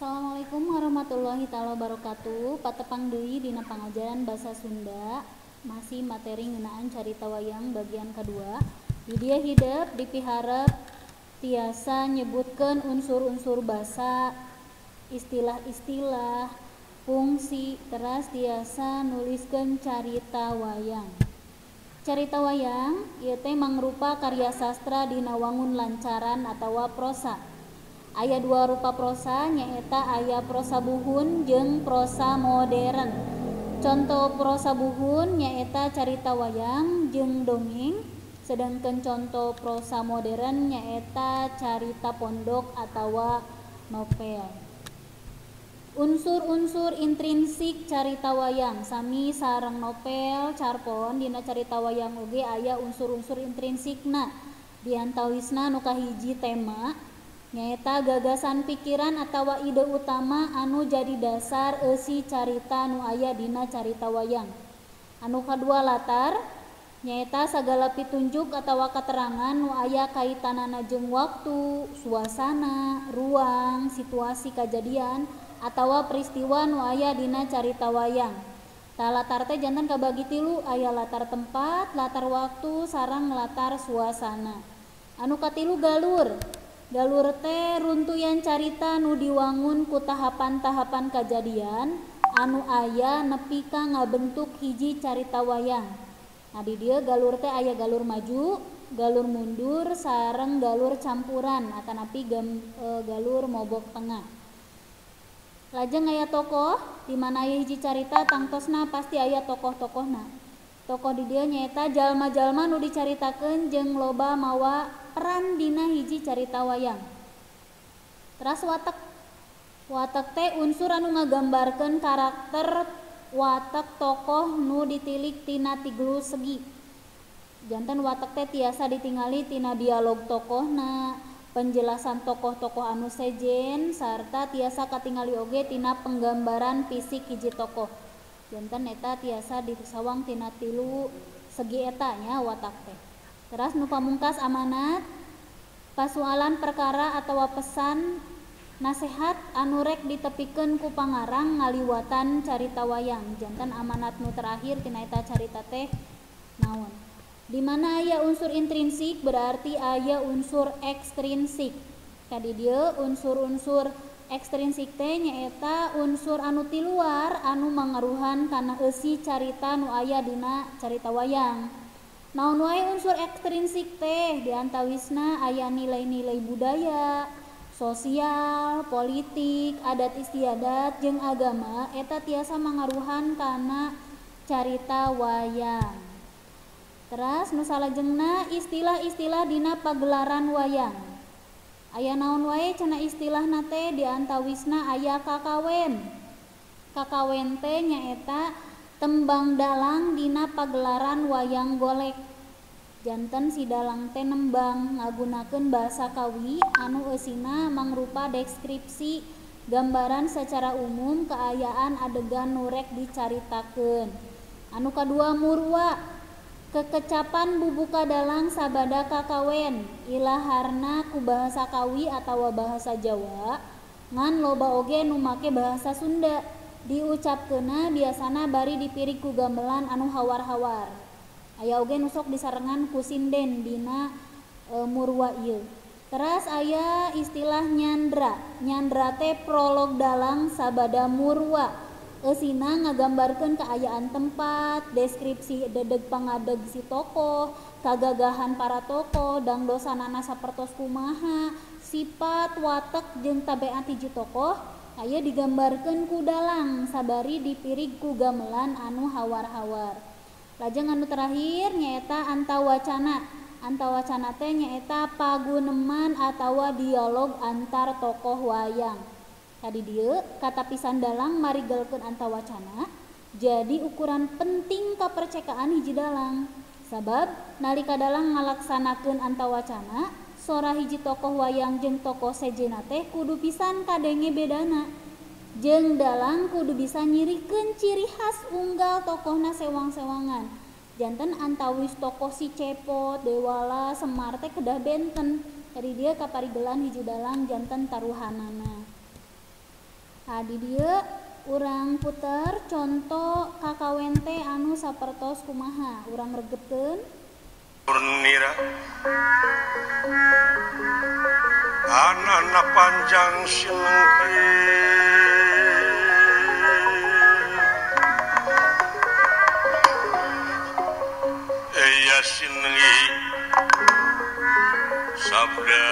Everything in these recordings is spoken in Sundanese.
Assalamualaikum warahmatullahi taala wabarakatuh. Patepang deui dina pangajaran basa Sunda, masih materi ngeunaan carita wayang bagian kedua. Di dieu hidep dipiharep tiasa nyebutkeun unsur-unsur basa, istilah-istilah, fungsi, teras tiasa nuliskeun carita wayang. Carita wayang ieu teh mangrupa karya sastra dina wangun lancaran atawa prosa. Aya dua rupa prosa, nyaeta aya prosa buhun jeung prosa modern. Contoh prosa buhun nyaeta carita wayang jeung dongeng, sedangkan contoh prosa modern nyaeta carita pondok atawa novel. Unsur-unsur intrinsik carita wayang sami sareng novel, carpon. Dina carita wayang oge aya unsur-unsur intrinsikna. Diantawisna nu kahiji tema, nyaeta gagasan pikiran atawa ide utama anu jadi dasar eusi carita nu aya dina carita wayang. Anu kadua latar, nyaeta sagala pitunjuk atawa katerangan nu aya kaitanana jeung waktu, suasana, ruang, situasi kajadian atawa peristiwa nu aya dina carita wayang. Tah, latar teh janten kabagi tilu, aya latar tempat, latar waktu, sareng latar suasana. Anu katilu galur. Galur teh runtuyan carita nu diwangun ku tahapan-tahapan kajadian anu aya nepi ka ngabentuk hiji carita wayang. Nah, di dieu galur teh aya galur maju, galur mundur, sareng galur campuran atanapi galur mobok tengah. Lajeng aya tokoh, di mana aya hiji carita tangtosna pasti aya tokoh-tokohna. Tokoh di dieu nyaeta jalma-jalma nu dicaritakeun jeung loba mawa peran dina hiji carita wayang. Teras watek. Watek teh unsur anu ngagambarkeun karakter watek tokoh nu ditilik tina tilu segi. Janten watek teh tiasa ditingali tina dialog tokohna, penjelasan tokoh-tokoh anu sejen, sarta tiasa katingali oge tina penggambaran fisik hiji tokoh. Janten eta tiasa disawang tina tilu segi eta nya watak teh. Teras nu pamungkas amanat, pasualan perkara atawa pesan nasehat anu rek ditepikeun ku pangarang ngaliwatan carita wayang. Janten amanat nu terakhir tina eta carita teh naon. Di mana aya unsur intrinsik berarti aya unsur ekstrinsik. Tadi dieu unsur-unsur ekstrinsik teh nyaeta unsur anu ti luar anu mangaruhan kana eusi carita nu aya dina carita wayang. Naon wae unsur ekstrinsik teh, diantawisna aya nilai-nilai budaya, sosial, politik, adat istiadat jeung agama eta tiasa mangaruhan kana carita wayang. Teras nu salajengna istilah-istilah dina pagelaran wayang. Aya naon wae cenah istilahna teh, diantawisna aya kakawen. Kakawen teh nyaeta tembang dalang dina pagelaran wayang golek. Janten si dalang teh nembang ngagunakeun bahasa Kawi anu eusina mangrupa deskripsi gambaran secara umum kaayaan adegan nu rek dicaritakeun. Anu kadua murwa, kekecapan bubuka dalang sabada kakawen ilaharna ku bahasa Kawi atawa bahasa Jawa ngan loba oge nu make bahasa Sunda, diucapkeunna biasana bari dipirig ku gamelan anu hawar-hawar. Aya oge nu sok disarengan ku sinden dina murwa ieu. Teras aya istilah nyandra. Nyandra teh prolog dalang sabada murwa. Eusina ngagambarkeun kaayaan tempat, deskripsi dedeg pangadeg si tokoh, kagagahan para tokoh, dangdosanana sapertos kumaha, sifat watek jeung tabeat hiji tokoh aya digambarkeun ku dalang sabari dipirig ku gamelan anu hawar-hawar. Lajeng anu terakhir nyaeta antawacana. Antawacana teh nyaeta paguneman atawa dialog antar tokoh wayang. Tadi dieu katapisan dalang marigelkeun antawacana jadi ukuran penting kapercekaan hiji dalang. Sabab nalika dalang ngalaksanakeun antawacana, sora hiji tokoh wayang jeung tokoh sejenna teh kudu pisan kadenge bedana. Jeung dalang kudu bisa nyirikeun ciri khas unggal tokohna sewang-sewangan. Janten antawis tokoh si Cepot, Dewala, Semar teh kedah benten. Jadi dia kaparigelan hiji dalang janten taruhanana. Tah di dieu urang puter conto kakawen teh anu sapertos kumaha, urang regepkeun. Purnira anana panjang sinengki eya sinengi sabda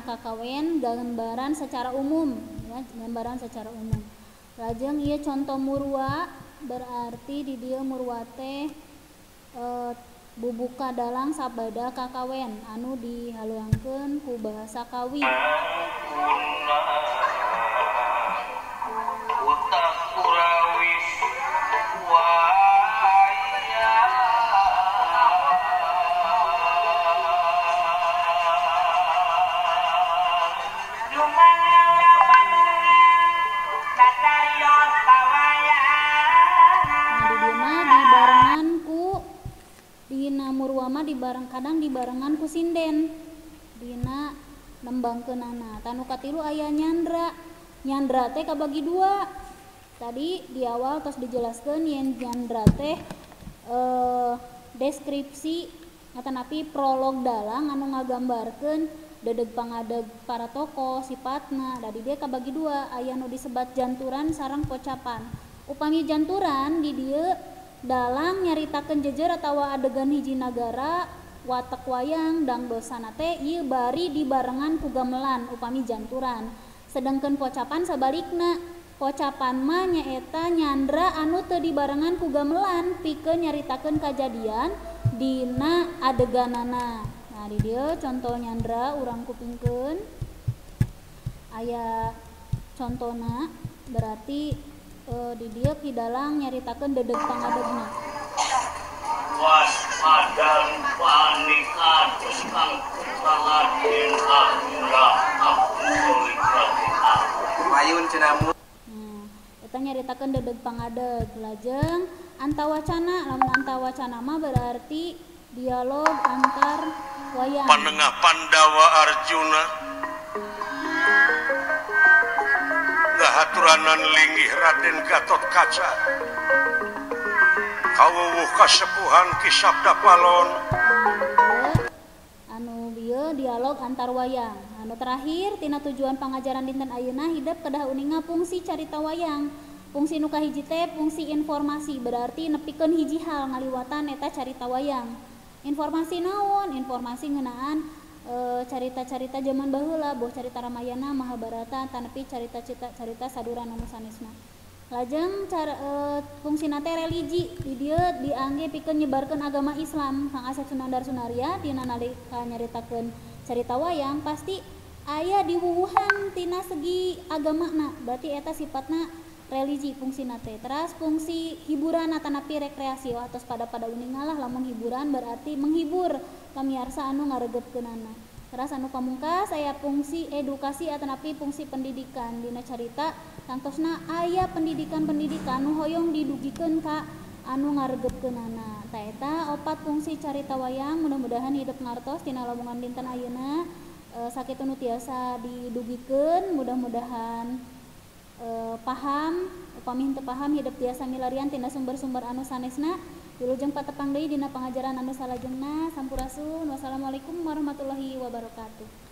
kakawen gambaran secara umum ya, gambaran secara umum. Lajeng ieu contoh murwa, berarti di dieu murwa teh bubuka dalang sabada kakawen anu dihaluangkeun ku bahasa Kawi. Dibareng kadang dibarengan ku sinden dina nembangkeunana. Tanu katilu aya nyandra. Nyandra teh kabagi dua. Tadi di awal tos dijelaskeun yen nyandra teh deskripsi atanapi prolog dalang anu ngagambarkeun dedeg pangadeg para tokoh sifatna. Da di dieu kabagi dua, aya nu disebat janturan sareng pocapan. Upami janturan di dieu dalang nyaritakeun jejer atawa adegan hiji nagara watek wayang dangdosana teh ieu bari dibarengan ku gamelan upami janturan. Sedangkan pocapan sabalikna, pocapan mah nyaeta nyandra anu teu dibarengan ku gamelan pikeun nyaritakeun kajadian dina adeganana. Nah di dieu contoh nyandra urang kupingkeun aya contona, berarti di dieu ki dalang nyaritakeun dedeg pangadegna. Waspadan panika kang putra Raden Payun cenah. Nah, eta nyaritakeun dedeg pangadeg. Lajeng antawacana, lamun antawacana mah berarti dialog antar wayang. Panengah Pandawa Arjuna ngahaturanan linggih Raden Gatot Kaca kawuwuh kasepuhan Ki Sabda Palon. Anu bieu dialog antar wayang. Anu terakhir tina tujuan pangajaran dinten ayeuna hidep kedah uninga fungsi carita wayang. Fungsi nu kahiji teh fungsi informasi, berarti nepikeun hiji hal ngaliwatan eta carita wayang. Informasi naon? Informasi ngeunaan carita-carita zaman baheula, boh carita Ramayana, Mahabharata, tanepi carita-carita carita saduran anu sanesna. Lajeng cara fungsina teh religi, di dieu diangge pikeun nyebarkeun agama Islam. Kang Asep Sunandar Sunarya dina nalika nyaritakeun carita wayang pasti aya diwuwuhan tina segi agamana, berarti eta sifatna religi fungsina teh. Teras fungsi hiburan atanapi rekreasi, atos pada uninga lah lamun hiburan berarti menghibur pamiarsa anu ngaregepkeunana. Teras anu pamungkas aya fungsi edukasi atanapi fungsi pendidikan. Dina carita tangtosna aya pendidikan-pendidikan nu hoyong didugikeun ka anu ngaregepkeunana. Ta eta opat fungsi carita wayang, mudah-mudahan hidup ngartos tina lobongan dinten ayeuna. Sakitu nu tiasa didugikeun, mudah-mudahan paham. Upami henteu paham hidup tiasa milarian tina sumber-sumber anu sanesna. Wilujeng patepang deui dina pangajaran anu salajengna. Sampurasun. Wassalamualaikum warahmatullahi wabarakatuh.